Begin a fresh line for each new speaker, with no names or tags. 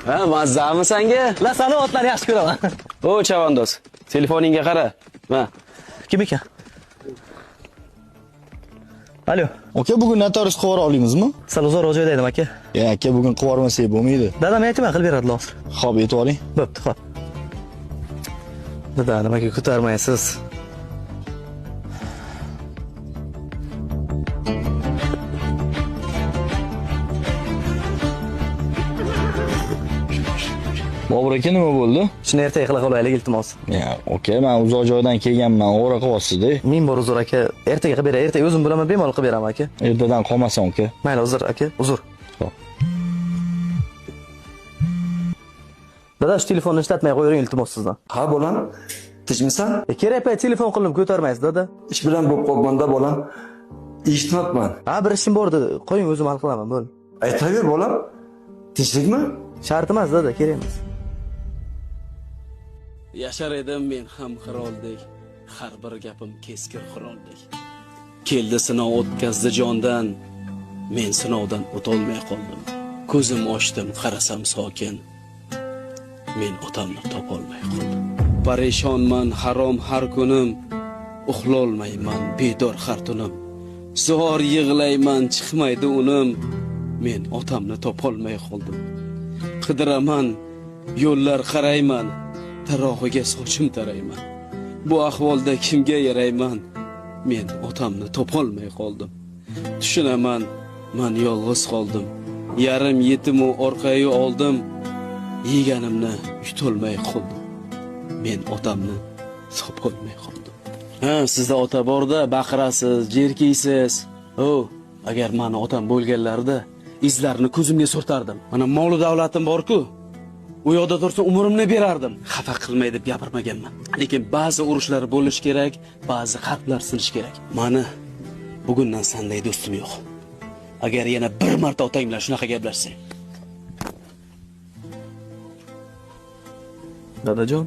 Ha, mazzami senga?
La sani otlarni yaxshi ko'raman.
O, chavandoz, telefoningga qara. Ma.
Kim ekan? Alo.
Aka, bugun notarius qilib yubora olamizmi?
Sal uzoqroq joyda edim aka.
Ya, aka, bugun qilib yubormasak bo'lmaydi.
Dadam aytman qilib beradilar hozir.
Xo'p, aytib oling.
Bo'pti, xo'p. Dada, nimaga ko'tarmaysiz?
Bobur aka, nima bo'ldi?
Shuni ertaga qila qolaylik, iltimos.
Ya, aka, men uzoq joydan kelganman, o'g'ri qilyapsiz-da.
Ming bor uzr aka, ertaga qilib beray, ertaga o'zim bilaman, bemalol qilib beraman aka.
Ertadan qolmasin aka.
Mayli, uzr aka, uzr.
Xo'p.
Dada, shu telefonni ishlatmay qo'yavering, iltimos sizdan.
Ha bolam, tinchmisan?
Kerak payt telefon qildim, ko'tarmaysiz dada.
Ish bilan bo'lib qolganda bolam, eshitmabman.
Ha, bir ishim bor dedi. Qo'ying, o'zim hal qilaman, bo'ldi.
Aytaver bolam, tinchlikmi?
Shart emas dada, kerak emas.
Yashar edim men ham qiroldek, har bir gapim keskir qiroldek. Keldi sinov o'tkazdi jondan, men sinovdan o'tolmay qoldim. Ko'zim ochdim, qarasam sokin, men otamni topolmay qoldim. Parishonman harom har kunim, uxlolmayman bedor har tunim. Zor yig'layman, chiqmaydi unim, men otamni topolmay qoldim. Qidiraman, yo'llar qarayman, tarog'iga sochim tarayman. Bu ahvolda kimga yarayman? Men otamni topolmay qoldim. Tushunaman, men yolg'iz qoldim. Yarim yetimu orqayu oldim. Yeganimni yutolmay qoldim. Men otamni topolmay qoldim. Ha, sizda ota borda, baqirasiz, jerkiysiz. O, agar meni otam bo'lganlarida izlarini ko'zimga surtardim. Mana mol davlatim bor-ku. U yoqda tursa umrimni berardim. Xafa qilmay deb gapirmaganman. Lekin ba'zi urushlar bo'lish kerak, ba'zi qalblar sinish kerak. Mani bugundan sanday do'stim yo'q. Agar yana bir marta otang bilan shunaqa gaplashsang.
Dadajon.